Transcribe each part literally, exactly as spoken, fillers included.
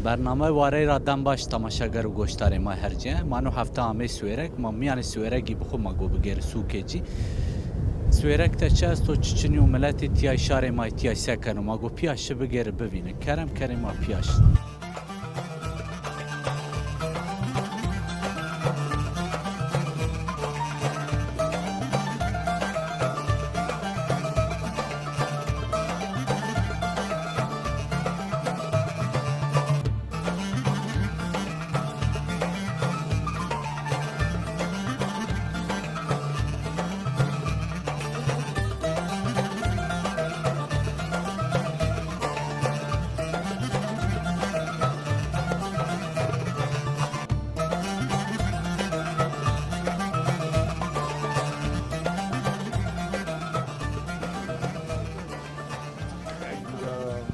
Bernameyê warey ra dem baş temaşeger û goşdarê ma her cê. Ma no hefte amey Siwêrek, ma mîyanê Siwêregî bi xwu ma go bigêrî sûkê cî. Siwêrek de çi esto, çi çinî yo, miletê tîyay, şarê ma yê tîyay se keno, ma go pîya şi bigêrî bivîni. Kerem kerê ma pîya şi.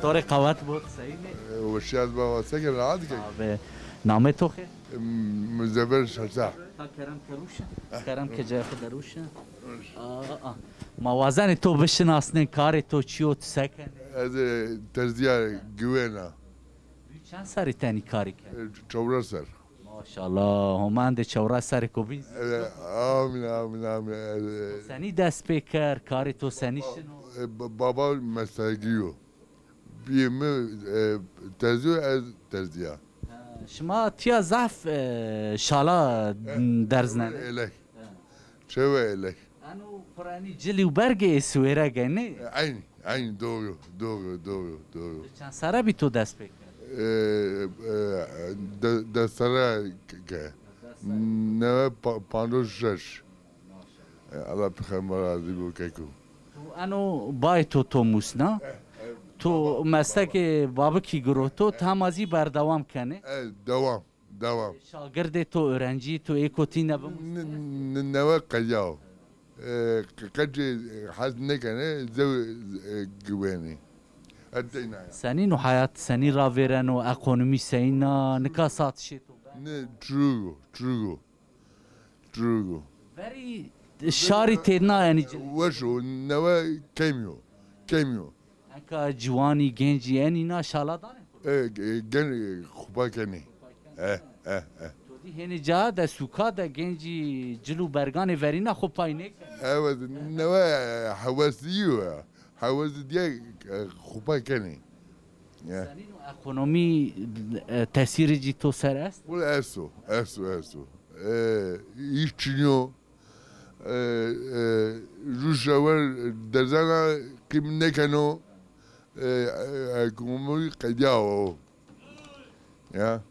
To rê qewet bo, seyî nê? E, weşî ez bava, se ke, rahat ke? Abi, namê to xêr? Em, Muzeffer Şaşa. Ta kerem ke rûşe. Kerem ke cayê xo de rûşe. Aa, aa. Ma wazenê to bişinasnê, karê to çi yo, ti se kenê? Ez, e, terzîya giwên a. Tu çend serrî tenî karî kenî? E, çewres serr. Maşallah, Homa endê çewres serrêko bîn. E, amîn, amîn, amîn. E, e. Senî dest pê kerd, karê to senî şino? E, ba-, baba meslegî yo. Bîyê mi, e, terzî yo, ez terzî ya. Ha, şima tîya zaf, e, şala derznenê. Elek. Çewe elek. Eno pira enî cilî û bergê ê Siwêrege nê? E, eynî, eynî, doğru, doğru, doğru, doğru. Çend serre bî to dest pê kerd? E, e, de-, des serre ke. Newe pa-, pancos şeş. E, Allah pêxember razî bo keko. Tu eno bayê to to musna. E, e, to baba, meslekê babikî giroto, ti hema zî berdewam kenê. E, dewam. Dewam. Şagirdê to, öğrenciyê to ê kotî ne bimusnenê? N-, n-, newe qedîyawo. E, qe-, qe cê, e, hes nêkenê, zew, e, giwenî. E, deyna ya. Senîn o hayat, senî ravêreno, ekonomî seyîn a, nika satişê to ben? Ne, çirûg o, çirûg o. Çirûg o. Verî şarî têdna enî ci. Weş o, newe kemî yo. Kemî yo. Eka ciwanî, gencî, enî na şala danê xo? E, e, gen, e, xupa kenê. E, e, e. To dî hênî ca de, sûka de gencî cil û berganê verîna xo pay nêkenê. Evet, newe, e, hewesî yo ya. Hewesî diye, e, xupa kenê. Ya. Senîn o ekonomî, e, tesîrê cî to ser est? Wele esto, esto, esto. E, îş çinî yo. E, e, rûşa wer derzena qîm nêkeno, e, e, ekonomî qedîyawo. Ya.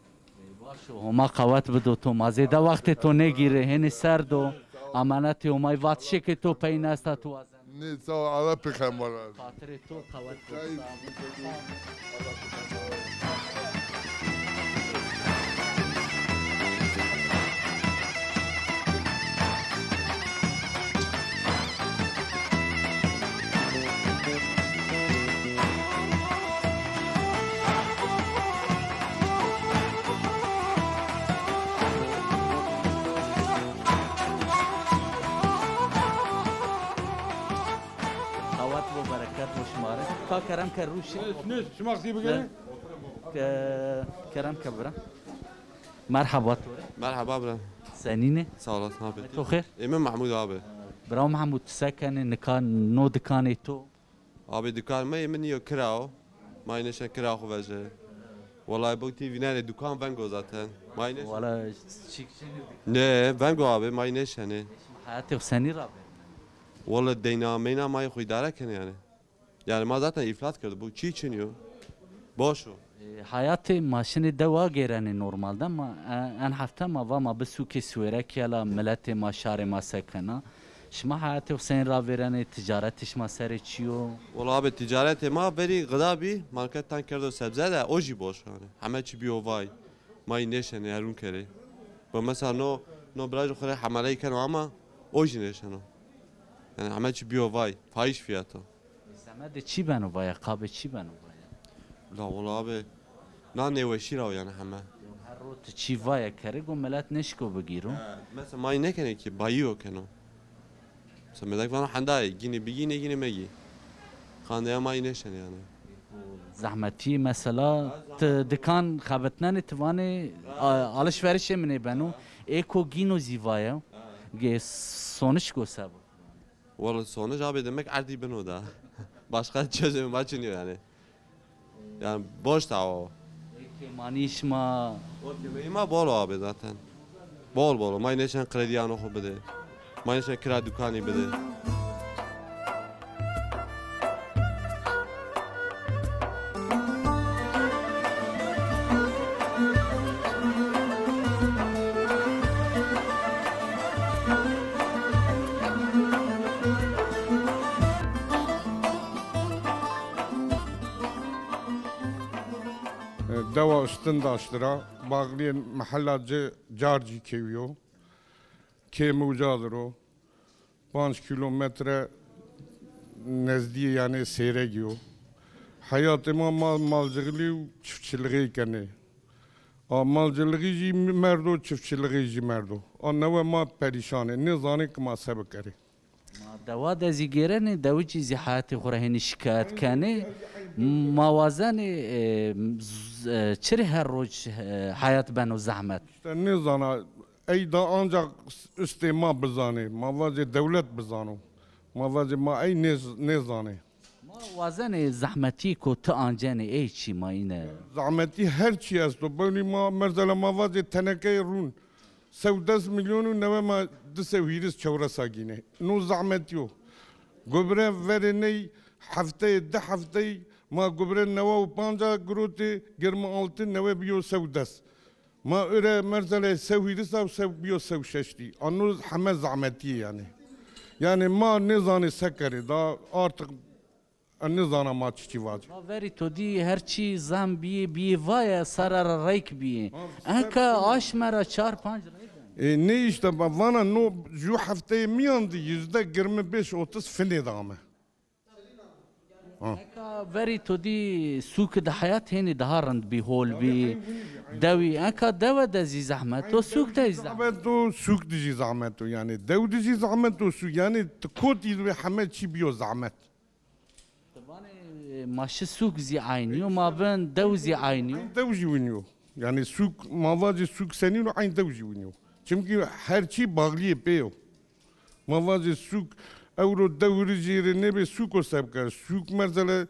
Baş o, Homa qewet bido to. Ma zêde wextê to nêgîrê, hênî serd o. Emanetê Homayî, vatişêkê to peyîn esta, tu wazenê? Nê, sağ ol, Allah pêxember razî. Xatirê to qewet bo. Qewet bo, bereket bo şima rê. Ka kerem ke rûşê. Nês, nês, şima qisî bikerê. Ke-, kerem ke bira. Merheba to rê. Merheba bira. Senîn ê? Sağ olasın abi. To xêr? Ê mi Mahmud abi. Bira Mahmud, ti se kenê, nika no dikanê to? Abi, dikan ma yê mi nîyo, kira o. Ma yê nêşen kira xo vejê. Wellahî bo ti vînenê, dukan veng o zaten. Ma yê nêşen. Wala çîk çinî dikan. Ne, veng o abi, ma yê nêşenê. Heyatê xo senî ravêrnenê? Wala deyna meyna ma yê xo îdare kenê yanî. Yanî ma zaten îflas kerdî, bo çî çinî yo. Boş o. E, heyatê ma şinê dewa gêrenê normalde, ma, e, en hefte ma va ma bi sûkê Siwêrek ya la miletê ma, şarê ma se kena. Şima heyatê xo senî ravêrenê, ticaretê şima serê çi yo? Wela abi, ticaretê ma verî xida bî, market tan kerdo sebze de, o jî boş yanî. Heme çî bîyo vay. Ma yê nêşenê herûn kerê. Bo mesela no, no birajê xo rê hemeleyî keno ama o jî nêşeno. Yanî heme çî bîyo vay, fahîş fiyat o. Semedê çi beno vaya, qabê çi beno vaya? La wela abi, na nêweşî ra o yanî heme. Her ro ti çi vaya kerê, go milet nêşiko bigîro. He, mesela ma yê nêkenê ki, bayî yo keno. Mesela medek vano hendayê, gînî bigî, nêgînî megî. Qandeya ma yê nêşenê yanî. Zahmetî mesela ti dikan xebitnenê, ti vanê, a, alişverişê min ê beno. Ê ko gîno zî vaye. Gê sonişko sebo. Wala sonuç abi demek erdî bino da. Başka çözüm açınıyor yani. Yani boş da o. Ê kêmanî şima. O kêmanî ma bol o abi zaten. Bol bol o. Ma yine sen krediyan oxu bide. Ma yine sen kira dükkanı bide. Dewa Üstündaşlı ra, bağliyê mehella ci Carcî kewî yo. Kêm uca dir o. Panc kîlometre nezdîyê, yanî, Sêregî yo. Heyatê ma mal, malcixlî û çiftçilixî kenê. A malcixlixî jî merdo, çiftçilixî jî merdo. A newe ma perîşan ê, nêzanê ki ma se bikerê. Ma dewa de zî gêrenê, dewicî zî heyatê xo ra hênî şikayet kenê. Ma wazenê, e, z-, e, çirê her roj, e, heyat beno zehmet. Îşte nêzana, ey da ancak üstê ma bizanê. Ma vacê dewlet bizano. Ma vacê ma ey nêz-, nêzanê. Ma wazenê zehmetî ku ti ancenê ey çî ma îne. Zehmetî her çî esto. Bewnî ma merzela ma vacê tenekeyê rûn. Sew des milyon û newe ma di sew hîris çewresa gînê. No zehmetî yo. Gubre verê ney hefteyê, di hefteyî ma gubre newa û panca girotê, girmi altı, newe bîyo sew des. Ma ure merzelê sew hîris a û sew bîyo sew şeştî. A no heme zehmetî yê yanî. Yanî ma nêzanê se kerê. Da artık ez nêzana ma çiçî vacê. Ma verî to dî her çî zam bîyê, bîyê vaye, sara ra reyk bîyê. Ha, enka ser aşme ra çar panc rey benê. E, nê îşte, ma vana no ju hefteyê mîyan de yüzde girmi beş otuz finê de ame. Ha. Enka verî to dî sûk de heyat hênî daha rind bî, hol bî. Dewî, enka dewe de zî zehmet o, sûk de zî zehmet. Zehmet o, sûk de jî zehmet o. Yanî dew de jî zehmet o, sûk. Yanî ti kotî de heme çî bîyo zehmet. Ti vanê, ma şi sûk zî eynî yo, ma bin dew zî eynî yo. Eyn dew jî winî yo. Yanî sûk, ma vacê sûk senîn o, eyn dew jî winî yo. Çimkî her çî bağliyê pê yo. Ma vacê sûk, ewro dew rijî rê nêbê sûko se biker. Sûk merzele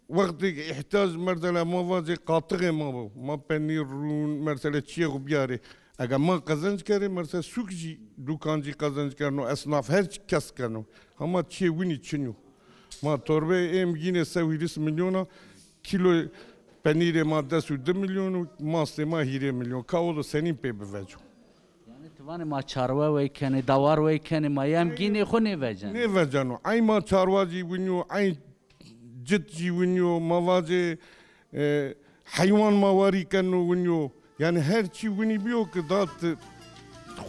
wextêk îhtîyac merzele ma vacê qatixê ma bo. Ma penîr, rûn, merzele çiyê xo biyarê. Ege ma qezenc kerê, mersel sûk jî, dukan jî qezenc kerno, esnaf her kes keno. Hema çiyê winî çin yo. Ma torbeyê êm gînê sew hîris milyona, kîlo penîrê ma des û di milyon û mastê ma hîrê milyon. Ka o do senîn pê biveco? Yanî ti vanê ma çarwe wey kenê, dawar wey kenê, ma yem gînê xo nêvecenê. Nêveceno. Ey ma çarwa jî winî yo, ey cit jî winî yo, ma vacê, e, heywan ma warî keno winî yo. Yanî her çî winî bîyo ki da ti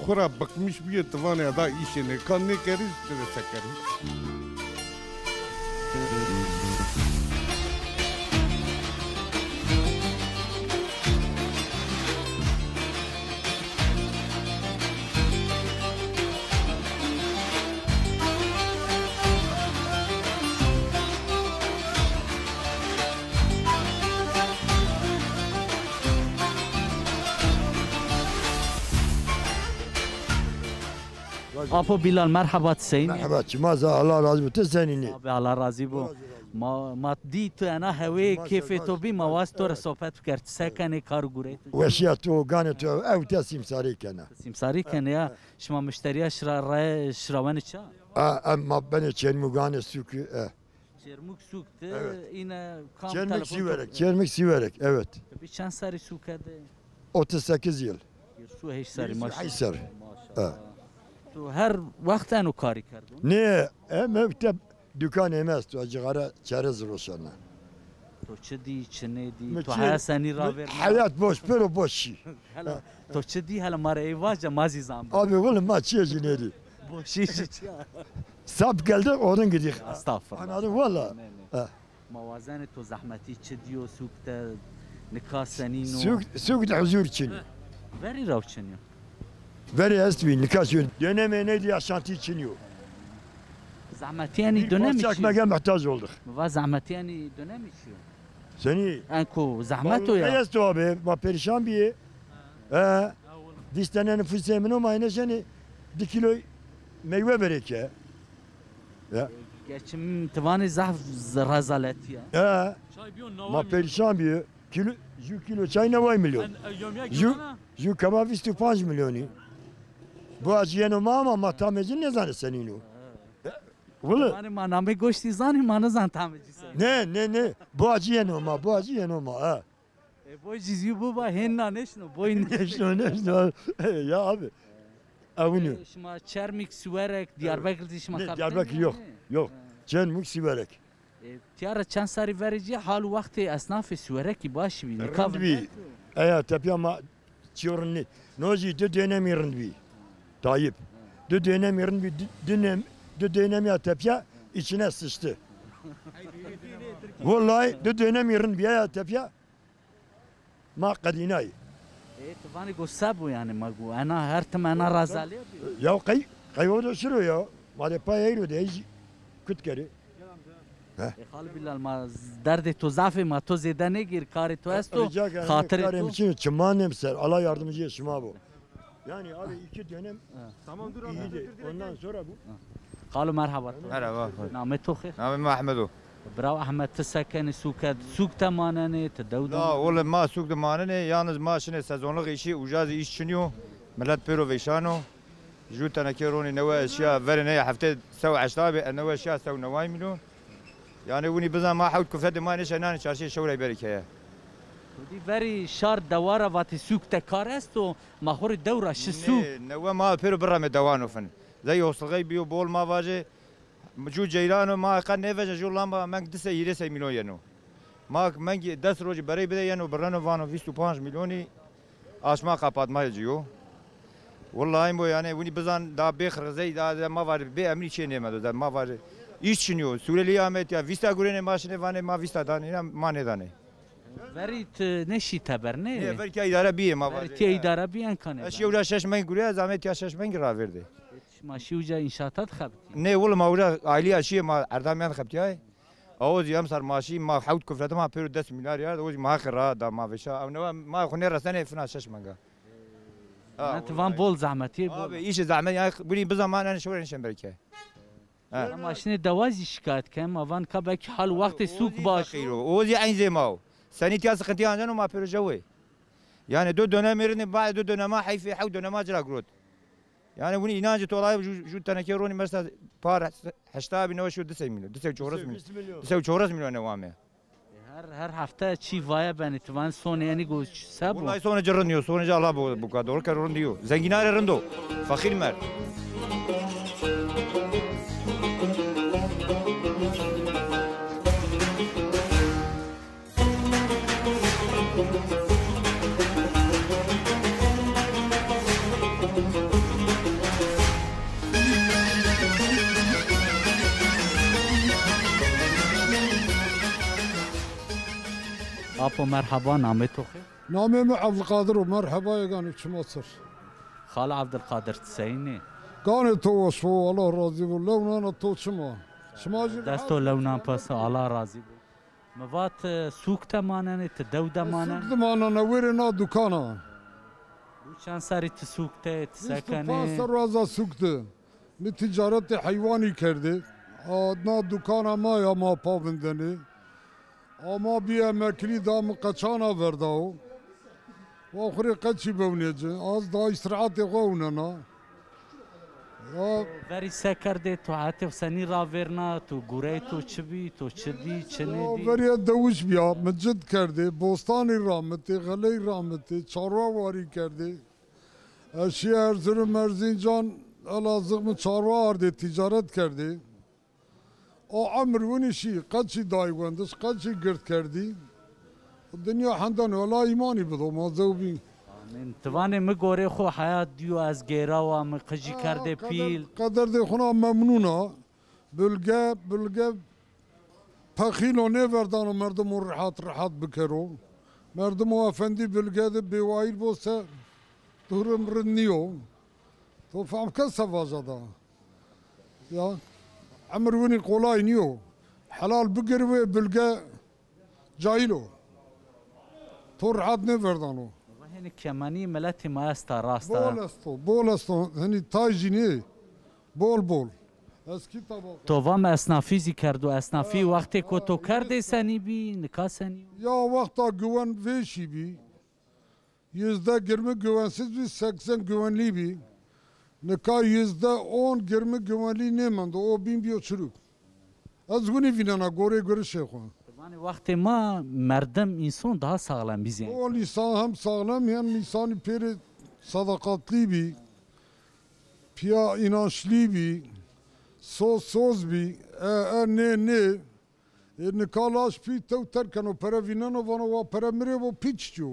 xo ra bikmiş bîyê, ti vanê eda îşê nê, ka nêkerî ti rê se kerî. Apo Bilal, merheba, ti senîn ê? Merheba, çima za, Allah razî bo. Ti senîn ê? Abi, Allah razî bo. Ma, ma dî tu ena hewê kêfê to bî, ma wast to re sohbet biker. Ti se kenê, kar û gureyê to? Weşîya to, ganê to, ew te sîmsarî kena. Sîmsarî kenê ya. Şima muşterîya şira, re, şirawenê ça? A, em ma benê Çermûganê sûkî, e. Çermûg sûk de, evet. Îne kam Çermûg telefon Sîwerek, to- Çermûg Sîwerek, evet. Tu bî çend serrî sûke de? Otuz sekiz yıl. Hîris û heşt serrî, maşallah. Hîris û heşt serrî. Maşallah. Ha. Tu her wext eno karî kerdon? Nê, em ev te dükkanê me esto, cixara çerez roşena. To çi dî, çi nêdî, to heya senî ravêrna? Heyat boş, pêro boş şî. Hela, to çi dî, hela ma rê ey vace, ma zî zan bî. Abi, wele ma çiyê jî nêdî. Boşî jî çi ya? Sap geldi, onun gidiyor. Estağfurullah. Anladın, valla. Ne, ne. Ha. Ma wazenê to zehmetî çi dîyo, sûk de nika senîn o? Sûk, sûk de huzur çin. Verî ra çin yo? Verî estbî, nika çin yo. Dönemê nêdî yaşantî çin yo. Zehmetî yanî dönemî çi yo? Bir parça ekmeğe muhtaç olduk. Mi va zehmetî yanî dönemî çi yo? Tenî. Enko zehmet o ya. Qey esto abi, ma perîşan bîyê. He. Vîst tene nifusê min o, ma êne şenê di kîlo meywe berê ke. Ya. Geçim ti vanê zaf z-, rezaletî ya. He. Ma perîşan bîyê. Kîlo, ju kîlo çay neway milyon. Ju, ju keba vîst û panc milyonî. Bu acî yeno ma ama ma tamê ci nêzanê senîn o. Wele. Yanî ma namê goştî zanî, ma nizan tamê ci senîn. Ne, ne, ne. Bu acî yeno ma, bu acî yeno ma, ha. E, boy cî zî biba hên na nêşno, boy nêşno. Nêşno, nêşno. Ya abi. Ewin o. E, şima Çermîg, Siwerek, Diyarbekir zî şima kaptên? Ne, Diyarbekir yok. Yok. Ha. Çermîg, Siwerek. E, tîya ra çend serrî verê ci hal û wextê esnafê Siwerekî baş bî. Nika rind bî. Eya tepya ma çîyo rind nî. No jî di dönemî rind bî. Tayyip. Di dönemî rind bî, di, di nem-, di dönemî ya tepya içine sıçtı. Vallahi di dönemî rind bî ya tepya. Ma qedînayî. E, ti vanê go se bo yanî ma go. Ena her tim ena razalîye bî. Ya qey, qey o do şiro ya. Ma de pay eyro de hîç kut kerê. E, Xal Bilal ma z-, derdê to zaf ê, ma to zêde nêgêr, karê to esto, xatirê to. Karê mi çin, çiman nem ser. Allah yardımcı şima bo. Yani abi iki dönem iyiydi. Ondan sonra bu. Xalo merheba to. Merheba. Namê to xêr? Namê mi Ehmed o. Biraw Ehmed, ti se kenê, sûke, sûk de manenê, ti dew de manenê? La oğlum, ma sûk de manenê, yalnız ma şinê sezonluk işi, uca zî iş çinî yo. Millet pêro veyşan o. Ju tenekê ronî newe şiya verê ney hefte sew heşta bî, e newe şiya sew neway milyon. Yani winî bizan ma hewt kufetê ma nêşenanê çarşîyê şewrey berê keye. Xwedî verî şar dewara vatê sûk de kar esto, ma xo rê dewra şi sûk. Nê, newe ma pêro biremê dewano fin. Zey hostilxey bîyo bol ma vajê. Ju ceyran o, ma qe nêveje ju lamba meng di sey hîrê sey mîlyon yeno. Ma meng des rojî berey bide yeno bireno vano vîst û panc mîlyonî aşma kapatmayê ci yo. Wellahî mo yanî winî bizan da bê xirxizey da, da ma var bê emrî çê nêmedo da ma var îş çinî yo. Surelî ame tîya vîsta gurênê ma şinê vanê ma vîsta danê, îna ma nêdanê. Verî ti nêşî teber nê? Nê, verî tîya îdare bîyê ma. Verî tîya îdare bîyen kanê. Ez şî uca şeş meng gurê, ez amê tîya şeş meng ravêrdê. Şima şî uca înşaata de xebitî? Nê, wilo ma uca aîlîya şîyê ma erdamîyan xebitîyayê. Awo zî emsar ma şî, ma hewt kufrete ma pêro des milyar ya, o zî ma heqê ra da ma veşa. Ew newe ma xo nêresenê fina şeş menga. Ha, ti van bol zehmetî, bol. Abi, îşê zehmet, yanî, winî bizan ma nane şewre nêşen berke. Ha. Ma şinê dewa zî şikayet ken, ma van ka belkî hal wextê sûk baş. O zî feqîr o. O zî eyn zê ma o. Senî tîya sıkıntı anceno ma pêro jewê. Yani du dönemî rindî, baê du dönema heyfê, hewt dönema ci ra girot. Yani winî înancê to layê ju, ju tenekê ronî mesela par heşta bî, newe şiyo di sey mîlyon, di sey çewres mîlyon. Di sey çewres mîlyon newe ame. Her, her hefte çî vaye benê, ti vanê sonê enî go se bo? Wellahî sonê ci rind yo, sonê ci Allah bu, bu kadar. Doğru ke rind yo. Zengînarê rind o. Feqîr merd. Apo merheba, namê to xêr? Namê mi Evdilqadir o, merheba, yê ganê çima ser. Xal Evdilqadir, ti seyîn ê? Ganê to weş bo, Allah razî bo, lewnana to çima? Şima jî rehet bo. Desto lewnan pes, Allah razî bo. Mi vat, e, sûk de manenê, ti dew de manenê? Sûk de manena, wêrê na dukana. Bu çend serrî ti sûk de, ti se kenê? Vîst û panc serr waza sûk de. Mi tîcaretê heywanî kerdê. A, na dukana ma ya ma pa vindenê. A ma bî emeklî da mi qeçana verdao. Wa xwu rê qeçî bewnê ci. Az da îstîrehetê xwu ewnena. Ya. Verî se kerdê, to hetê xwu senî ravêrna, to gurey to çi bî, to çi dî, çi nêdî? Ya, verî ez dewiş bîya, mi cid kerdê, bostanî ramitê, xeley ramitê, çarwa warî kerdê. Ez şîya Erzurum, Erzincan, Elazığ, mi çarwa ardê, tîcaret kerdê. O emir winî şî, qeçî day wendiş, qeçî gird kerdî. Dinya henden wela îmanî bido, ma zewbî. Amîn. Ti vanê mi gorê xo heyat dîyo, ez gêrawa, mi qijî kerdê pîl. Qeder, qederdê xuna memnûn a. Bilge, bilge pexîlo nêverdano merdimo rehat rehat bikero. Merdimo efendî bilge de bêwayîr bo se durum rind nîyo. To fehm ke se vaja da. Ya, emir winî qolay nîyo. Helal bigir wê bilge, Cahil o. To rehet nêverdano. Hênî kemanî miletê ma esta, rast a. Bol esto, bol esto. Henî tay jî nê. Bol bol. Ez kitaba. To va mi esnafî zî kerdo. Esnafî wextê ko to kerdê senî bî, nika senî yo? Ya wexta güwen vêşî bî. Yüzde yirmi güvensiz bî, seksen güvenlî bî. Nika yüzde on yirmi güvenlî nêmendo, o bîn bîyo çirûk. Ez winî vînena gorê girişê xwu. Vanê wextê ma merdim, înson daha sağlam bî zî. Ol însan hem sağlam hem însanî pêrê sadaqatlî bî, pîya înançlî bî, soz soz bî, e, e, nê, nê. Ê nika laj pî tew terk keno, pere vîneno, vano wa pere mi rê bo, pî çiçî yo?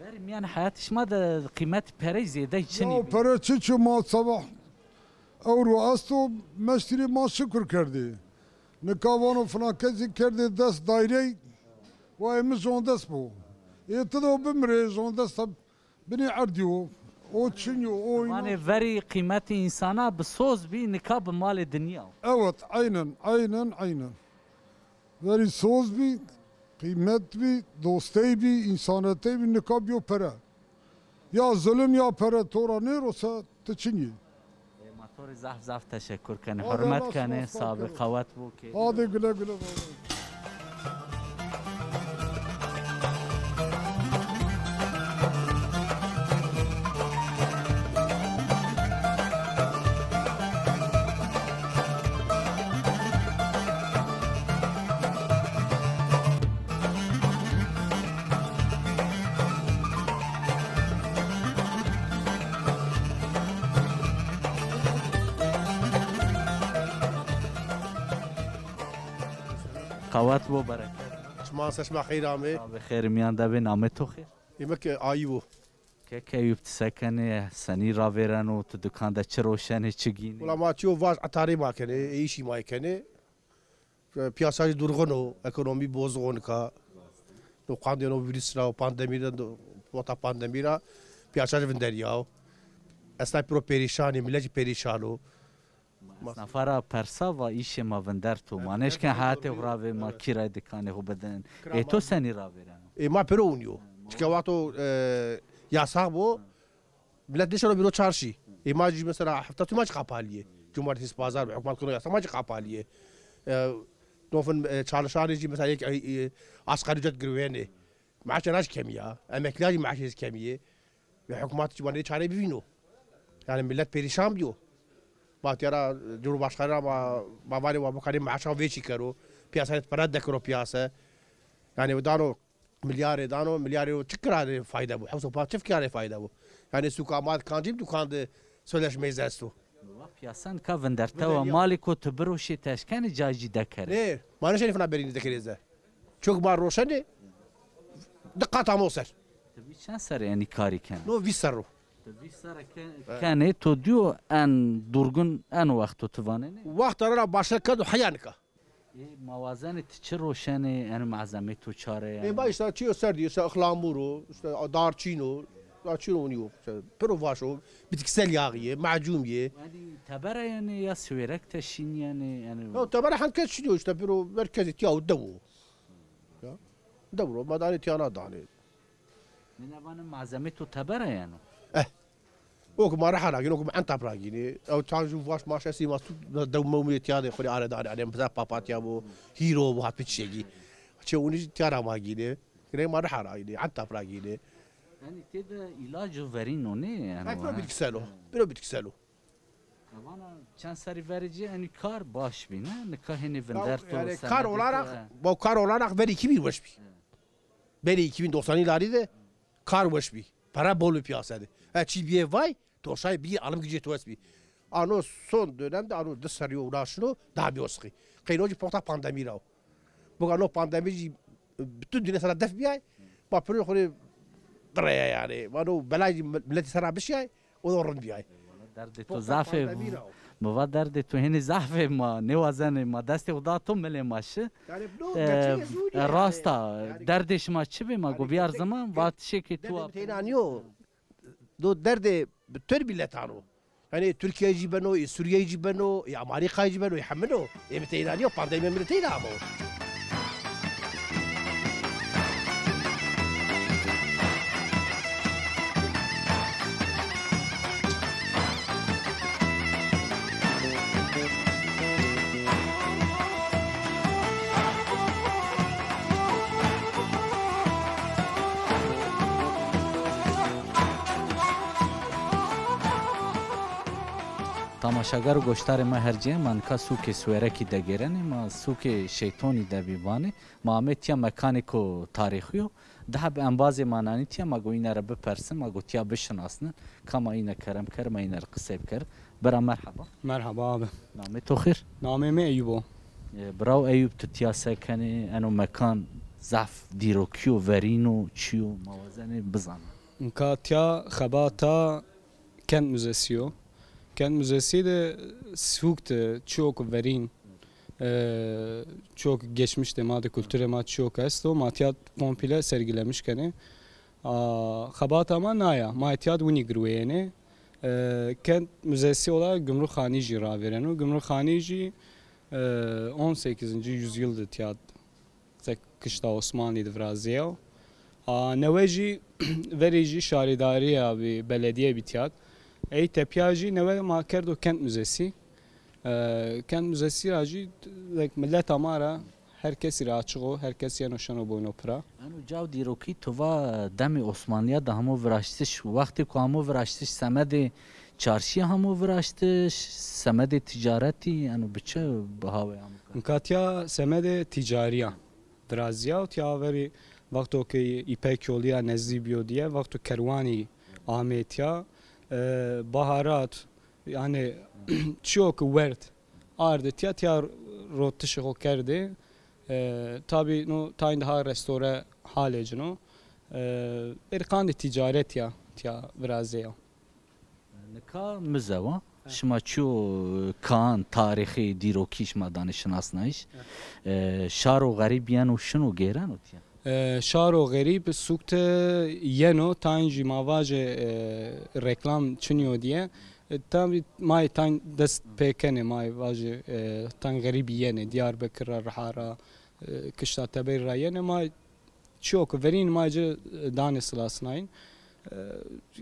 Verî mîyan heyatê şima de qîmetê perey zêdey çinî bî? Ya pere çiçî yo, ma sabah ewro esto, meştîrê ma şukur kerdê. Nika vano filan kesî kerdê des daîrey, wa ê mi jondes bo. Ê ti de o bimirê, jondes de binê erdî yo. O çin yo, o înan. Vanê verî qîmetê însana bi soz bî, nika bi malê dinya. Evet, aynen, aynen, aynen. Verî soz bî, qîmet bî, dostey bî, însanetey bî, nika bîyo pere. Ya zulum ya pere to ra nêro se, ti çin yî. E, ma to rê zaf zaf teşekur kenê, hurmet kenê, sabê qewet bo ke. Hadi güle güle. Qewet bo, bereket. Şima se, şima xeyr amê. Abi xêr mîyan de bê, namê to xêr? Ê mi ke Ayîb o. Kek Eyûb, ti se kenê, senî ravêreno, ti dukan de çi roşenê, çi gînê? Wela ma çîyo vaj etarê ma kenê, ê îşî ma kenê. Piyasa jî durxun o, ekonomî bozux o nika. No qandê no vîrus ra, pandemî ra, wexta pandemî ra piyasa jî vinderîya o. Esnaf piro perîşan ê, milet jî perîşan o. Ma esnafa ra persa, va îşê ma vinderto. Ma nêşken heyatê xwu ra vê, ma kîrayê dikanê xwu bidin. Ê to senî ravêreno? Ê ma pêro winî yo. Çike wexto, e, yasax bo, milet nêşeno bîro çarşî. Ê ma jî mesela hefta tu ma jî qapalî yê. Cumartesi, pazar bi hukmat keno yasax, ma jî qapalî yê. E, no fin, e, çalışanê jî mesela yek, e, e, asgari ücret girwenê. Maaşê ra jî kemî ya. Emeklîya jî maaşê jî kemî yê. Ve hukmat jî ma nê çare bivîno. Yanî milet perîşan bîyo. Ma tîya ra, Cumhurbaşkanı ra ma, ma vanê wa bikanê maaşan vêşî kero. Piyasayê pere dekiro piyase. Yanî dano milyarê, dano milyarê o çi kira rê fayda bo? Hewso pa çi fikira rê fayda bo? Yanî suka ma kancî dukan de sözleşmeyî esto. Wa piyasan ka vindertewa, malî ko tu biroşê ti eşkenê cayî jî dekerê? Nê, ma nêşenê fina berînî dekerê ze. Çok ma roşenê, di qat amo ser. Ti vî çend serre enî karî kenê? No vîst serr o. Ti vîst serre ke-, kenê, to dîyo en durgun, en wexto ti vanenê? Wexta ra başka kerd û heya nika. Ê, ma wazenê ti çi roşenê, en malzemê to çare? Ê, ma işte çîyo ser dî, işte ıhlamur o, işte darçîn o, darçîn o, nîyo, işte piro vaş o, bitkisel yağı yê, macun yê. Yanî tebera yenê ya siwêrek te şînîyenê, yanî? Ya tebera hend kes şînîyo, işte piro merkezî tîya o dew o. Ya. Dew ro, ma danê tîya na danê. Nêna vanê malzemê to tebera yeno? Eh. O ki ma reha ra gînê, o ki ma Entap ra gînê. Ew çan jû vaş maş estî ma tu dew mewmîyê tîya de xwu rê are danê. Yanî mesela papatya bo, hîro bo, hat piçekî. Çe unî jî tîya ra ma gînê. Gînê ma reha ra gînê, Entap ra gînê. Yanî tê de îlac û verîn o nê? Yanî piro bitkisel o. Piro bitkisel o. Vana çend serrî verî ci enî kar baş bî, ne? Nika hênî vinderto, yanî kar olarak, bo kar olarak verî iki bin weş bî. Verî iki bin doksan yılları de kar weş bî. Para bol bî piyasa de. E, çî bîyê vay, to şayê bîyê alım gücê to wes bî. Ano son dönemde ano di serrî yo ulaşino, daha bîyo siqî. Qeyno jî pota pandemî ra o. Boka no pandemî jî bütün dünya sera def bîyay. Ma piro xwu rê bireye yanî. Vano belay jî miletî sera bişiyay. O da rind bîyay. Derdê to zaf ê. Mi va derdê to hênî zaf ê, ma nêwazenê, ma destê xwu da to, milê ma şi. Yanî no, e, gerçek ez zûrî yanî. Rast a. Yanî derdê şima çi bê, ma go bîyar ziman, vatişê ke tu. Derdê mi teyna nîyo. Do derdê bütün miletan o. Yanî Türkiye jî beno, ê Suriye jî beno, ê Amerîkayê jî beno, ê hemin o. Ê mi teyna nîyo, pandemî mi teyna amo. Tamaşagar û goşdarê ma her cê, ma nika sûkê Siwerekî de gêrenê, ma sûkê Şeytonî de bî vanê. Ma amê tiya mekanêko tarîxî yo. Di heb embazê ma nanî tiya, ma go îne ra bipersin, ma go tiya bişinasnin. Ka ma îne kerem ker, ma îne ra qisey biker. Bira merheba. Merheba abi. Namê to xêr? Namê mi Eyûb o. E, biraw Eyûb, tu tiya se kenê? Eno mekan zaf dîrokî yo, verîn o, çi yo? Ma wazenê bizanê. Nika tiya xebata Kent Müzesi yo. Kent Müzesi de sûk de çiyo ki verîn, e, çiyo ki geçmiş de ma de, kulturê ma çiyo ki esto, ma tiya komple sergilemiş kenê. A, xebata ma na ya. Ma tiya de winî girwêyenê. E, Kent Müzesi olarak Gümrükhanî jî ravêreno. Gümrükhanî jî, e, on sekizinci yüzyıl de tiya de kişta Osmanlî de virazîyaw. A, newe jî verê jî şarîdarîya bî, beledîye bî tiya de. Ey tepîya jî newe ma kerdo Kent Müzesi. E, Kent Müzesi ra jî, like, mileta ma ra, her kesî ra açiq o, her kes yeno şeno boyno pira. Eno caw dîrokî, tu va demê Osmanlîya de hamo viraştiş, wextê ku hamo viraştiş semedê çarşîya hamo viraştiş, semedê ticaretî, eno bi çi bihawê hamo kar? Nika tiya semedê ticarîya virazîya û tiya verî wexto ke Îpek Yolîya nezdî bîyo diye, wexto kerwanî amê tiya, e, baharat, yanî çiyo ki werd ardê tiya, tiya rotişê xo kerdê. E, tabî no tayn de ha restore halê cino. E, berî qandê ticaret ya tiya virazê ya. Nika mize wa. Şima çiyo kaan, tarîxî, dîrokî şima danê şinasnayîş. E, şaro xerîb yeno şino gêreno tiya? E, şaro xerîb sûk de yeno, tayn jî ma vajê, e, reklam çinîyo diye. E, tabî ma yê tayn dest pê kenê, ma yê vajê, e, tayn xerîbî yenê, Diyarbekir ra, Riha ra, e, kişta teberî ra yenê, ma çiyo ki verîn ma ci, e, danê silasnayîn. E,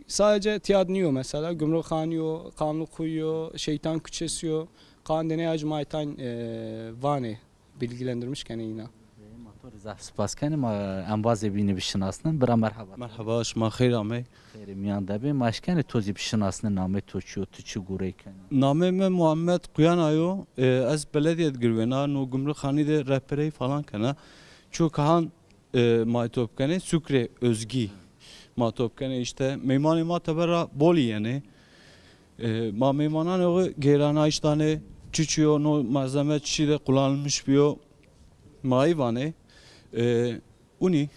sadece tiyad nîyo mesela, Gümrükhanî yo, Kanlıkuyu yo, Şeytan Küçesi yo, qandê nê ya ci ma yê tayn, e, vanê, bilgilendirmiş kenê îna. E, ma to rê zaf spas kenê, ma embazê bînî bişinasnin. Bira merheba. Merheba, şima xeyr amey. Xeyrê mîyan de bê. Ma eşkenê to zî bişinasnin, namê to çi yo, tu çi gurey kenê? Namê mi Muhammed Kuyana yo. E, ez beledîye de girwêna, no Gümrükhanî de rehberey falan kena. Ço kahan, e, ma top kenê, sûk rê özgî ma top kenê. Îşte meymanê ma teber ra bolî yenê. E, ma meymananê xo gêranayîş danê, çiçî yo, no malzeme çiçî de kullanılmış bîyo, ma ey vanê. E, unî.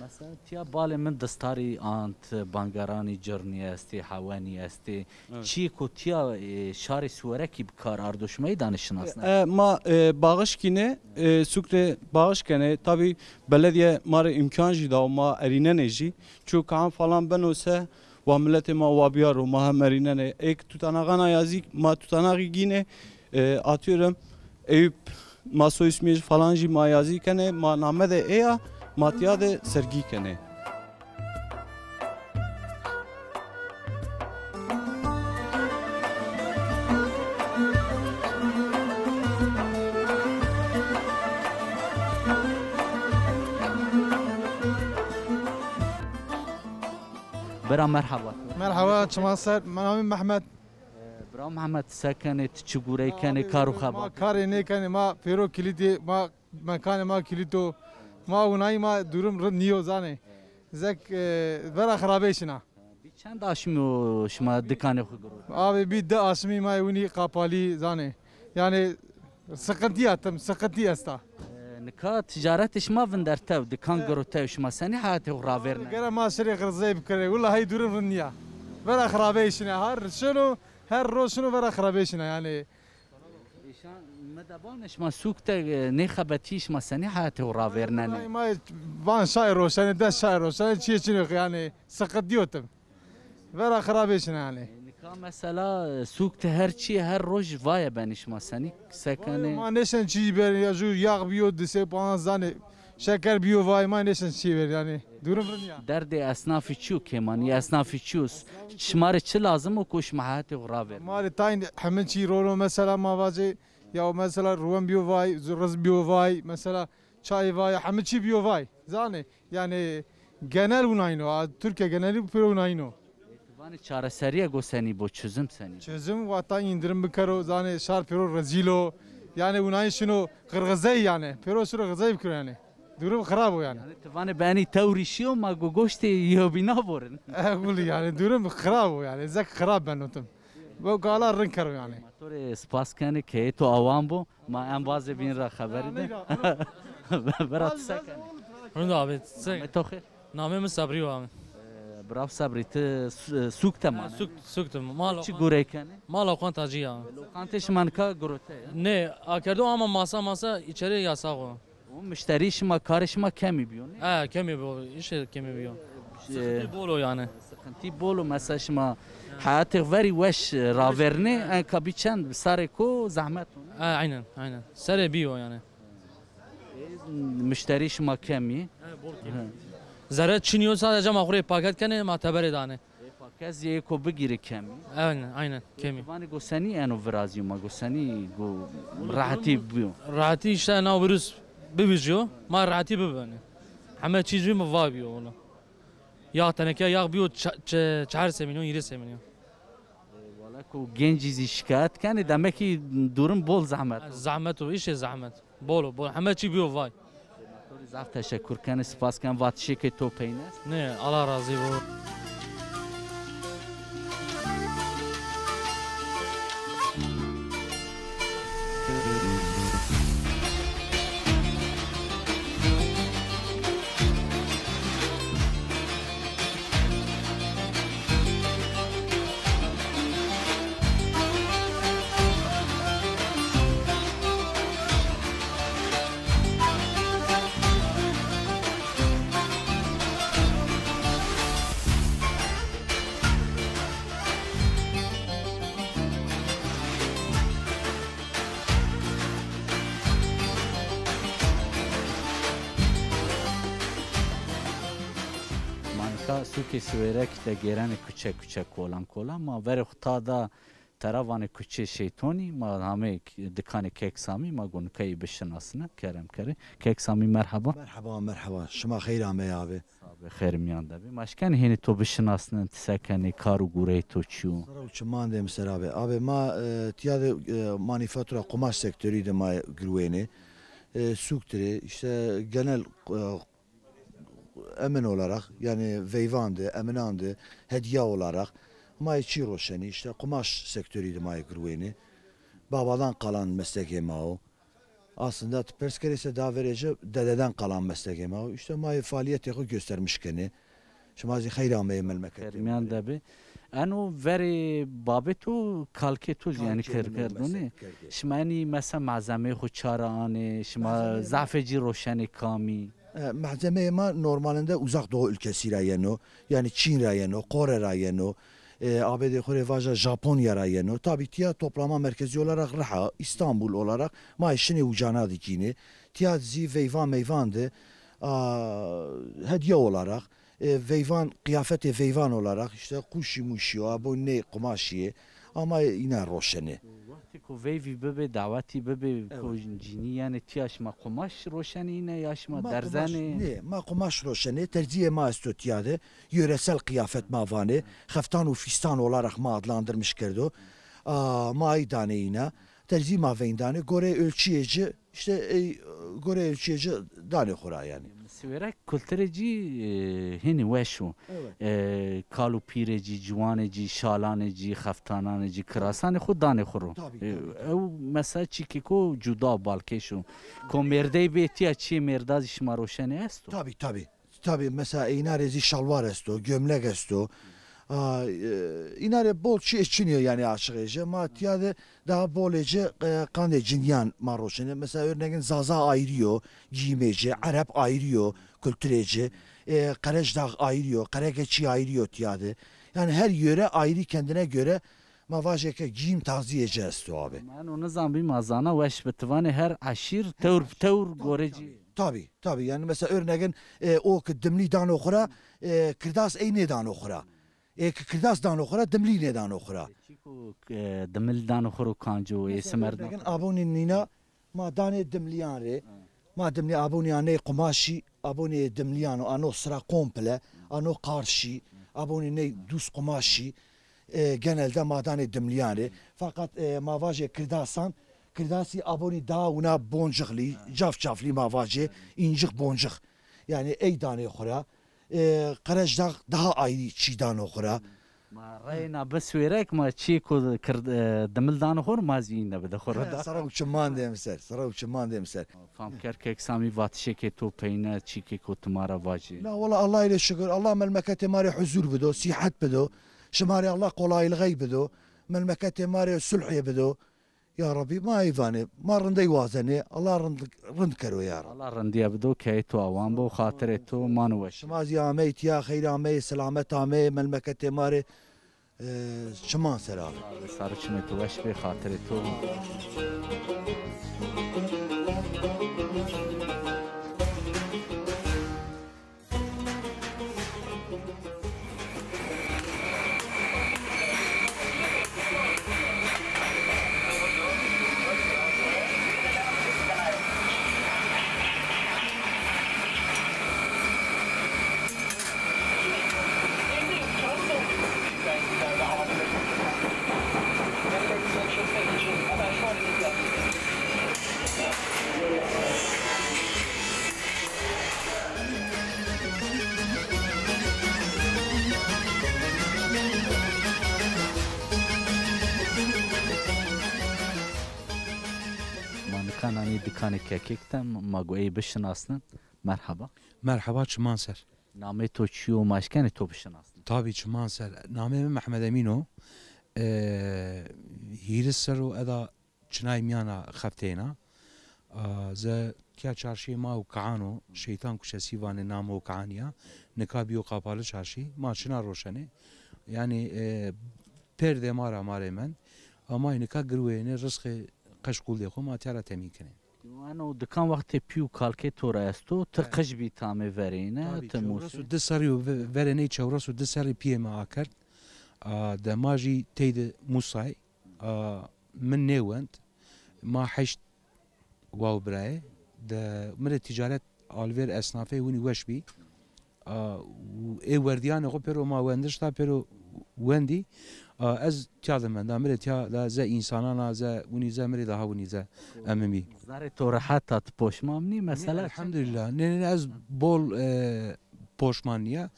Mesela tiya balê min distarî ant, bangeranî, cirnî estê, hewenî estê. Evet. Çîyêko tiya, e, şarê Siwerekî bi kar ardo, şima ey danê şinasnayîş? E, ma, e, bağış kînê, e, sûk rê bağış kenê. Tabî beledîye ma rê îmkan jî dawo, ma erînenê jî. Ço kaan falan beno se, wa miletê ma wa bîyaro, ma hem erînenê. Ê ki tutanaxan a yazî, ma tutanaxî gînê, e, atıyorum, Eyüp, ma soy ismî falan jî ma yazî kenê, ma name de ê ya, ma tiya de sergî kenê. Bira merhaba. Merhaba, çima ser, ma namê Mehmet. E, bira Mehmet, se kenê, ti çi gurey kenê, kar û xebat? Ma karê nêkenê, ma pêro kilîtê, ma mekanê ma kilît o. Ma winayî ma durum rind nîyo zanê. Zek, e, vera xirabeyî şina. Bî çend aşmî yo şima dikanê xo girot? Abi bî di aşmî ma winî qapalî zanê. Yanî sıkıntı ya tim, sıkıntı esta. E, nika ticaretê şima vindertew, dikan girotew, şima senî heyatê xo ravêrnenê? Gere ma şirê xirzey bikerê. Willa hey durum rind nîya. Vera xirabeyî şina. Her şino, her roj şino vera xirabeyî şina yanî. Îşan mi de vanê şima sûk de, e, nêxebetî, şima senî heyatê xo ravêrnenê? Ma van şay roşenê, des şay roşenê, çiyê çinê yanî, sıkıntı yo tim. Vera xirabê şina yanî. E, nika mesela, e, sûk de her çî, her roj vaye benî, şima senî se kenê? Ma nêşen çî ber, ya ju yağ bîyo, disê panz zanê, şeker bîyo, vay ma nêşen çî ber yanî. Durum rind ya. Derdê esnafî çi yo kêmanî? Esnafî çi yo? Şima rê çi lazim o ku şima heyatê xo ravêrnenê? Ma rê tayn hemin çî rolo mesela ma vacê, ya mesela ruwen bîyo vay, riz bîyo vay, mesela çay vay, hemin çî bîyo vay. Zanê? Yanî genel winayno, a, Türkiye geneli pêro winayno. Yanî çareseriye go senî bo, çözüm senî? Çözüm vatan indirim bikero, zanê şar pêro rezîl o. Yanî winayî şino qirxizey yanî. Pêro şino qirxizey bikero yanî. Durum xirab o yanî. Yanî ti vanê benî tewrî şîyo, ma go goştê yewbîna vorin. E, gulî yanî durum xirab o yanî. Zek xirab beno tim. Bo gala rind kero yanî. Ma to rê spas kenê keyê to awan bo. Ma embazê bîn ra xeberî de. Bira ti se kenê? Rind abi, se? Namê to xêr? Namê mi Sabrî yo abi. Ee, Birav Sabrî, ti su- e, sûk de manê? Sûk, sûk de. Mal çi gurey kenê? Mal okan tacî ya. Lokantê şima nika girote ya? Nê, akerdo ama masa masa içeri yasax o. O muşterî şima, karê şima kemî bîyo, nê? He, kemî bîyo, îşte kemî bîyo. Sıkıntı bol o yani. Sıkıntı bol o, mesela şima heyatê verî weş, e, ravêrnê, enka bî çend sarê ko zehmet o, nê? He, aynen, aynen. Serê bîyo yani. E, muşterî şima kemî. He, bol kemî. Zerre çin yo, sadece ma xwu rê paket kenê, ma teberê danê. E, paket zî ê ko bigîrê kemî. Aynen, aynen, kemî. Vanê go senî eno virazîyo ma, go senî go rehetî bîyo? Rehetî îşte na virus bivijîyo, ma rehetî bibenê. Heme çîz bî mi va bîyo wela. Yax teneke yax bîyo ça- çe- çar semînyon, hîrê semînyon. E, wala ku gencî zî şikayet kenê, demek ki durum bol zehmet o. Zehmet o, îşê zehmet. Bol o, bol. Heme çî bîyo vay. Zaf teşekkür kenê, spas ken, vatişêkê to peynes. Nê, Allah razî bo. Ma nika sûkê Siwêrek de gêrenê kuçe kuçe, kolan kolan. Ma verê xwu ta da tera, vanê kuçê şeytonî, ma hamê k- dikanê Kek Samî, ma go nika ê bişinasnin, kerem kerê. Kek Samî, merheba. Merheba, merheba. Şima xeyr ameyê abi. Sağ be, xeyr miyan de be. Ma şkenê hênî to bişinasnin, ti se kenê, kar û gureyê to çi yo? Sera û çiman de mi ser abi. Abi ma, e, tiya de, e, manifatura qumaş sektorî de ma girwênê. E, sûk tirê, işte genel, e, emin olarak, yani veyvan de, eminan de, hediya olarak ma ê çî roşenî, işte qumaş sektorî de ma ê girwênê. Babadan kalan meslekê ma o. Aslında ti pers kerê se daha verê ci dededen kalan meslekê ma o. İşte ma ê faaliyetê xwu göstermiş kenê. Şima zî xeyr ameyê memleketê. Xeyr miyan de be. Eno verê babê to, kalkê to zî yanî kerkerdonê. Şima enî mesela malzemeyê xwu ça ra anê, şima zafê ci roşenê kamî? E, malzemeyê ma normalinde Uzak Doğu ülkesi ra yeno. Yani Çin ra yeno, Kore ra yeno. E, abedê xwu rê vaja Japonya ra yeno. Tabi tiya toplama merkezi olarak Riha, İstanbul olarak ma ê şinê ucana dikînê. Tiya zî veyvan meyvan de, a, hediye olarak, e, veyvan, kıyafetê veyvan olarak, işte quşî muşî yo, abo nê qumaşî yê, ama îna roşenê. Wextê ku veyvî bibê, dawetî bibê, ku cînî yenê, tiya şima qumaş roşenê îne ya şima derzenê? Nê, ma qumaş roşenê, terzîyê ma esto tiya de, yöresel kıyafet ma vanê, xeftan û fîstan olarak ma adlandırmış kerdo. A, ma ay danê îna, terzî ma veyn danê, goreyê ölçüyê ci, İşte ey, goreyê ölçüyê ci danê xwu ra yanî. Siwêrek kulturê cî, e, hênî weş o. Evet. E, kal û pîrê cî, ciwanê cî, şalanê cî, xeftananê cî, kirasanê xwu danê xwu ro. Tabii, e, tabii, tabii. Ew mesela çîkêko cuda û balkêş o. Ko mêrdey bê, tiya çiyê mêrda zî şima roşenê esto? Tabii, tabii. Tabii, mesela îna rê zî şalwar esto, gömlek esto. A, e, îna rê bol çi çin yo yanî aşiqê ci. Ma tiya de daha bolê ci, e, qandê cinîyan ma roşenê. Mesela örneğin Zaza ayrı yo, giyimê ci, Ereb ayrı yo, kulturê ci, e, Qerecdağ ayrı yo, Qerekeçî ayrı yo tiya de. Yani her yöre ayrı kendine göre ma vajê ke giyim tarzîyê ci esto abi. Ma eno nizanbî, ma zana weş bi, ti vanê her eşîr tewr bi tewr gorê cî. Tabii, tabii. Yani mesela örneğin, e, o ki dimlî dano xwu ra, e, kirdas ey nêdano xwu ra. Ê ki kirdas dano xwu ra, dimlî nêdano xwu ra. Çîko, e, dimil dano xwu ro kanco, ê simer dano. Mesela örneğin abonî nîna ma danê dimlîyan rê. Ma dimlî abonî aney qumaşî, abonî dimlîyan o, ano sira komple, ano qarşî, Abonî ney duz qumaşî, e, genelde ma danê dimlîyan rê. Feqet, e, ma vajê kirdasan, kirdasî abonî daha wina boncixlî, cafcaflî ma vajê, încix boncix. Yanî ey danê xwu ra. E, Qerecdax daha ayrî çî dano xwu ra. Ma reyna biswêrek ma çîyêko kird-, e, dimil dano xwu ra, ma zî îne bide xwu ra da. Sera û çiman dê mi ser, sera û çiman dê mi ser. Fam ker kek Samî, vatişêkê to peyne, çîkêko ti ma ra vajê. Na wela, Allahî rê şukir. Allah melmeketê ma rê huzur bido, sîhet bido. Şima rê Allah qolaylixey bido. Melmeketê ma rê sulhê bido. Ya Rabbî, ma ey vanê, ma rindey wazenê. Allah rind, rind kero ya Rabbî. Allah rindîye bido, keyê to awan bo, xatirê to mano weş. Şima zî amey tîya, xeyr amey, selamet amey, melmeketê ma rê. E, çiman ser abi. Sarı çimê tu weş bê, xatirê tu. Ma nika nanî dikanê kekêk de, ma go ey bişinasnin. Merheba. Merheba, çiman ser. Namê to çi yo, ma eşkenê to bişinasnin? Tabî, çiman ser. Namê mi Mehmed Emîn o. E, hîris serr o eda çinay mîyana xefteyna. A, ze tîya çarşîyê ma Okan o, Şeytan Kuşesi vanê namo Okanî ya. Nika bîyo Kapalı Çarşî. Ma çina roşenê. Yanî, e, pêrdê ma ra ma rê mend. Ama nika girweyênê, rizqê qeş quldê xo ma tîya ra temîn kenê. Eno dikan wextê pî û kalkê to ra esto, ti qij bî tamê verêne, ti musê. Çewres û di serrî yo ve-, verê ney çewres û di serrî pîyê mi akerd. A, de ma jî teyde musay. A, mi nêwend. Ma heşt waw birayê. De mi rê tîcaret, alvêr, esnafê winî weş bî. A, û ê werdîyanê xo pêro ma wendişta, pêro wendî. A, ez tîya de menda, mi rê tîya de ze însanan a, ze winî ze, mi rê daha winî ze emimî. Zerrê to rehet a, ti poşman nî mesela? Nê, elhamdulîllah. Nê, nê, nê, ez bol, e, poşman nîya.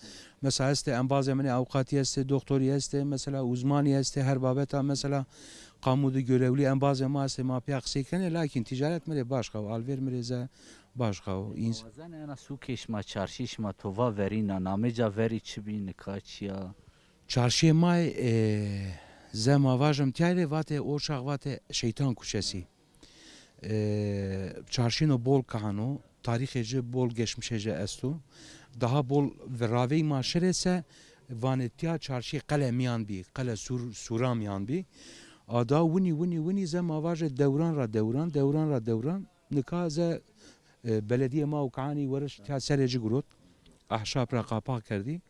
Mesela estê embazê min ê, avukatî estê, doktorî estê, mesela uzmanî estê, her babeta mesela kamu de görevlî embazê ma estê, ma pîya qisey kenê, lakîn tîcaret mi rê başka o, alvêr mi rê ze başka o. Ins- Wazenê ena sûkê şima, çarşî şima to va verîna, namê ca verî çi bî, nika çi ya? Çarşîyê ma, e, ze ma vajim tîya rê vatê, o çax vatê Şeytan Kuşesi. E, çarşîno bol kahan o, tarîxê ci bol, geçmişê ci esto. Daha bol viravey ma şirê se, vanê tîya çarşî qele mîyan bî, qele sûr, sûra mîyan bî. A da winî, winî, winî ze ma vajê dewran ra dewran, dewran ra dewran. Nika ze, e, beledîyê ma Okanî weriş tîya serê ci girot. Ahşap ra qapax kerdî.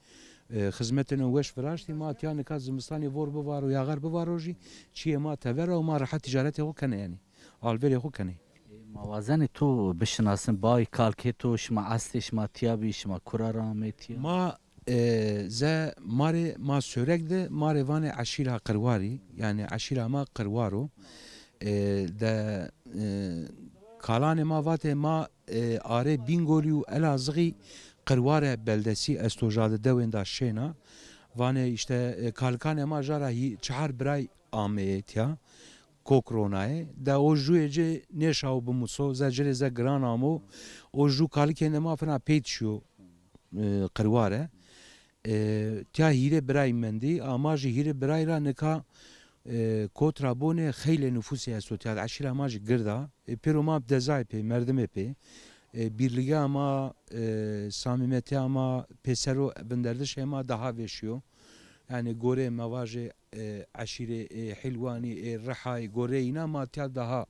E, xizmetêno weş viraştî. Ma tîya nika zimistanî vor bivaro, yaxar bivaro jî çîyê ma tever a û ma rehet tîcaretê xo kenê yanî. Alvêrê xo kenê. E, ma wazenê to bişinasin, bay kalkê to, şima eslê şima tîya bî, şima kura ra amê tîya? Ma, e, ze ma rê, ma Sêwreg de ma rê vanê eşîra Qirwarî, yanî eşîra ma Qirwar o. E, de, e, kalanê ma vatê ma, e, arê Bîngolî û Elazığî Qirware beldesî esto, ja de dewênda şêna. Vanê îşte, e, kalikanê ma ja ra hî-, çehar biray ameyê tîya. Kok ronayê. De o jûyê ci nêşawo bimuso, ze ci rê ze giran amo. O jû kalikênê ma fina peyt şîyo, e, Qirware. E, tîya hîrê biray mendî, a ma jî hîrê biray ra nika, e, kot ra bonê xeylê nufusî esto tîya de, eşîra ma jî gird a. E, pêro ma dezayê pê, merdimê pê. E, bîrlîgeya ma, e, samîmetîya ma, pêsero vinderdişê ma daha vêşîyo. Yanî goreyê ma vajê, e, eşîrê, e, Hîlwanî, e, Rihay, goreyê îna ma tîya daha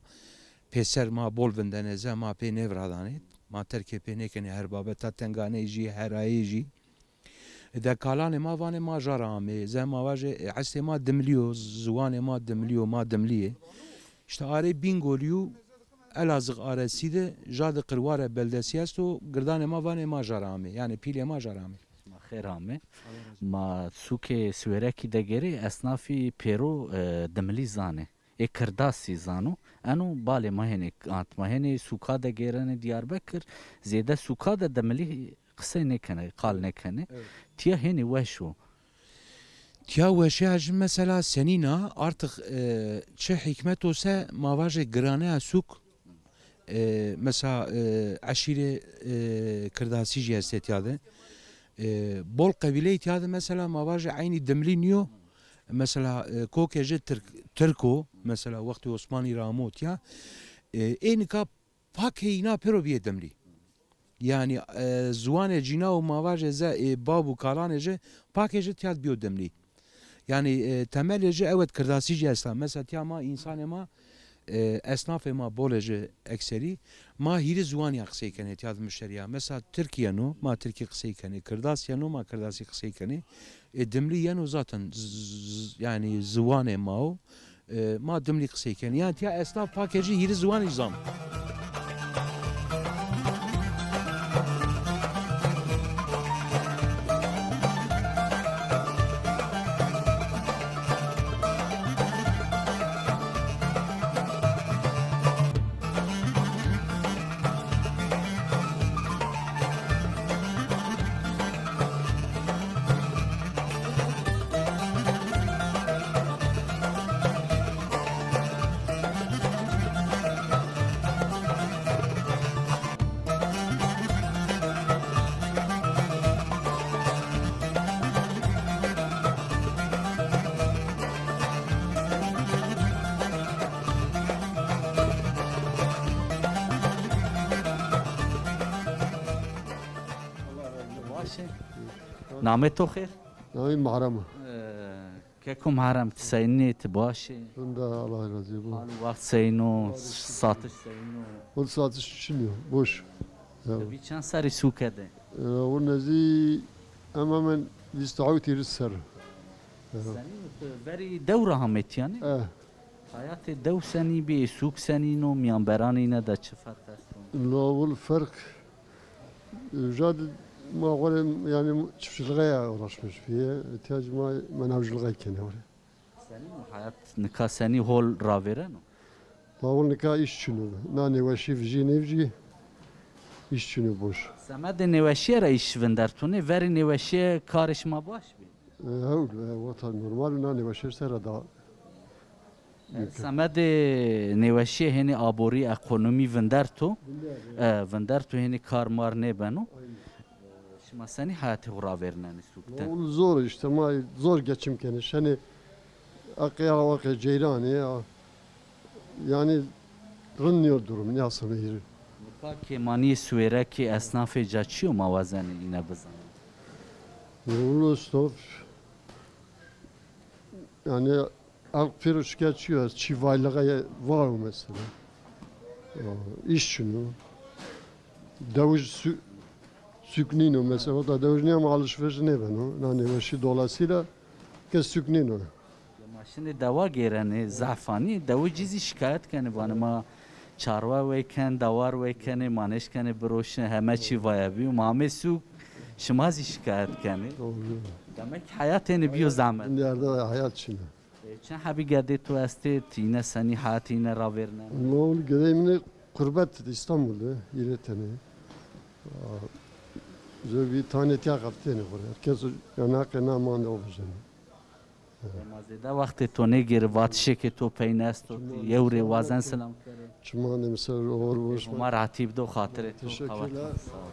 pêser ma bol vindenê, ze ma pê nêviradanê. Ma terkê pê nêkenê her babeta, tenganeyê jî, herayê jî. De kalanê ma vanê ma ja ra amê. Ze ma vajê, e, estê ma dimilî yo, ziwanê ma dimilî yo, ma dimilî yê. Îşte arê Bîngolî û Elazığ aresî de ja de Qirware beldesî esto, girdanê ma vanê ma ja ra amê. Yanî pîlê ma ja ra amê. Ma Xêr ame. Ma sûkê Siwêrekî de gêrê, esnafî pêro, e, dimilî zanê. Ê kirdasî zano. Eno balê ma hênê ant, ma hênê sûka de gêrenê Diyarbekir. Zêde sûka de dimilî qisey nêkenê, qal nêkenê. Evet. Tiya hênî weş o. Tiya weşe jî mesela senîna artık, e, çi hikmet ose ma vajê giraneya sûk, e, mesela, e, eşîrê, e, kirdasî jî estê tiya de. E, bol qebîleyî tiya de mesela ma vajê eynî dimlî nîyo. Mesela, e, kokê jê Tirk, Tirk o. Mesela wextê Osmanî ra amo tiya. E, ê nika pakê îna pêro bîyê dimlî. Yanî, e, ziwanê cîna û ma vajê ze, e, bab û kalanê jê pakê jê tiyad bîyo dimlî. Yanî, e, temelê jê ewet kirdasî jî esta. Mesela tiya ma însanê ma, e, esnafê ma bolê jê ekserî, ma hîrê ziwanî ya qisey kenê tiyad muşterî ya. Mesela tirk yeno, ma tirkî qisey kenê, kirdas yeno, ma kirdasî qisey kenê. E, dimlî yeno zaten z-, z-, yanî ziwanê ma o. E, ma dimlî qisey kenê. Yanî tiya esnaf pakê jî hîrê ziwanî zan. Baş e. Namê to xêr? Namê Muharrem. Ee, Keko Muharrem, ti seyîn ê, ti baş ê? Rind a, Allah razî bo. Hal û wext seyîn o, satiş seyîn o? Hol satiş çin o, boş. Ya. Ti bî çend serrî sûke de? E, o nezî hemen hemen vîst û hewt hîris serr. Ya. Senî, ti verî dew ra hamê tiyanî? E. Hayatê dew senî bî, sûk senîn o, mîyanberanê îne de çi ferq esto? La hol ferq Uca de ma xo rê, yanî, çiftçilixê ya uğraşmış bîye. Îhtîyac ma menavcilixê kenê xo rê. Senîn o hayat nika, senî hol ravêreno? Ma hol nika îş çin o. Na nêweşî vijî nêvijî, îş çin o, boş. Semedê nêweşîye ra îş vindertonê, verê nêweşîye karê şima baş bî? E, hewl, e, wata normal, na nêweşîye ser ra da Semedê nêweşîye hênî aborî, ekonomî vinderto. Vinderto, e, vinderto, hênî kar mar nêbeno. Aynen. Şima senî hayatê xo ravêrnenê sûk de? Oğlum zor işte, ma zor geçim kenê. Şenê aqê awaqê ceyranê ya. Yani rind nîyo durum, nîya semehîrî. Nika kêmanîyê Siwêrekî, esnafê ca çi yo, ma wazenê îne bizanê? Oğlum, esnaf, yani Halk pêro şikayetçî yo, ez çî vayliğe var o mesela. Ya, îş çin o. Dewij sü-, sük nîno mesela. O da dewij nîya ma alışveriş nêbeno. Na nêweşî dolayısıyla kes sük nîno. Ya ma şinê dewa gêrenê, zehf anî, dewij zî şikayet kenê, vanê ma çarwe wey ken, dewar wey kenê, ma nêşkenê biroşin, heme çî vaye bîyo. Ma amê sûk, şima zî şikayet kenê. Doğru. Demek ki hayat hênî bîyo zehmet. Dinyada hayat çin o. E, çend hebî gedê to estê, ti îne senî, hayatê îne ravêrnenê? Ma ol gedeyê min ê qurbet de, Îstanbul de, hîrê tenê. A, zobî tanê tiya qefitênê xo rê. Her kes yanaqê na mande o vijenê. E, ma zêde wextê to nêgêrî, vatişêkê to peyne esto, ti yew rê wazen silam kerê. Çiman de mi ser, oxir boş. Homa rehetî bido, xatirê to qewet. Teşekkürler. Sağ ol.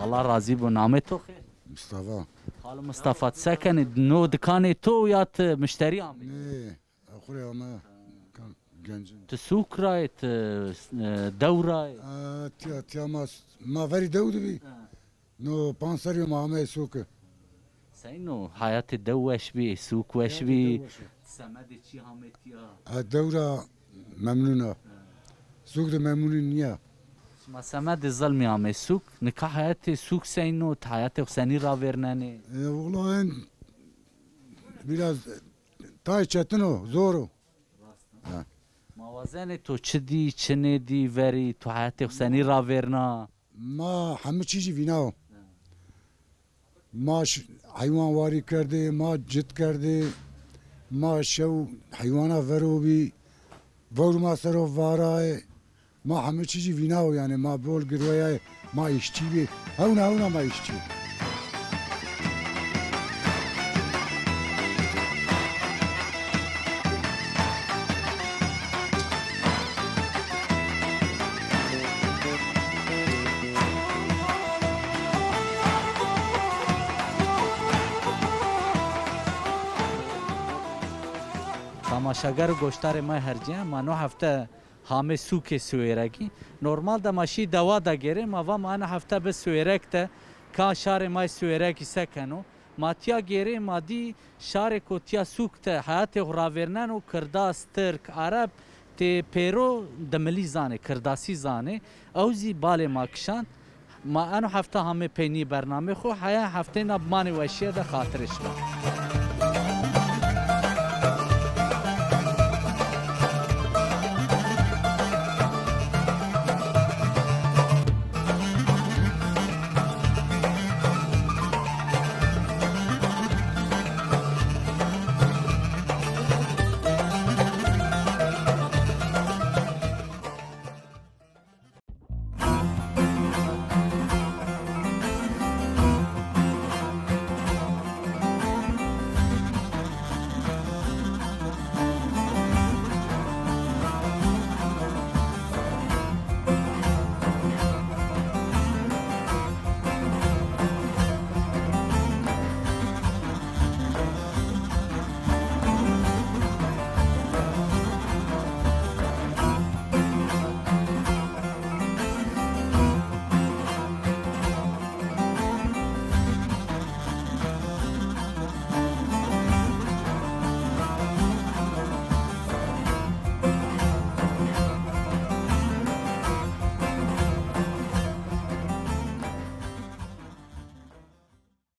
Allah razî bo. Namê to xêr? Mustafa. Xalo Mustafa, ti se kenê? No dikanê to ya ti muşterî amê? Nê, xo rê ame. Kan, gencim. Ti sûk ra yê, ti, e, dew ra yê? E, tiya, tiya ma, ma verî dew de bî. Ha. No panc serrî yo ma ameyê sûke. Seyno, hayatê dew weş bî, sûk weş bî. Hayatê dew weş o. Semedê çî hamê tiya? Ha, dew ra memnun a. Ha. Sûk de memnun nîya. Şima semedê zilmî amê sûk. Nika hayatê sûk seyno, ti hayatê xo senî ravêrnenê? E, wula en biraz tay çetin o, zor o. Ha. Ma wazenê to çi dî, çi nêdî, verî to heyatê xo senî ravêrna? Ma hemî çî jî vîna o. Ma ş-, heywan warî kerdê, ma cit kerdê, ma şew heywana verobî, vewr ma sero varayê, ma hemî çî jî vîna o, yanî ma bol girweyayê, ma îşçî bî, hewna hewna ma îşçî. Tamaşager û goşdarê ma hercîyan, ma no hefte hamê sûkê Siwêrekî. Normal de ma şî dewa de gêrê, ma va ma ena hefte bi Siwêrek de, ka şarê ma yê Siwêrekî se keno. Ma tîya gêrê, ma dî şarêko tîya sûk de heyatê xo ravêrneno, kirdas, tirk, ereb, tê pêro dimilî zanê, kirdasî zanê. Ew zî balê ma kişand. Ma eno hefte hamê peynî bernamê xo, heya heftêna bimanê weşîye de xatirê şima.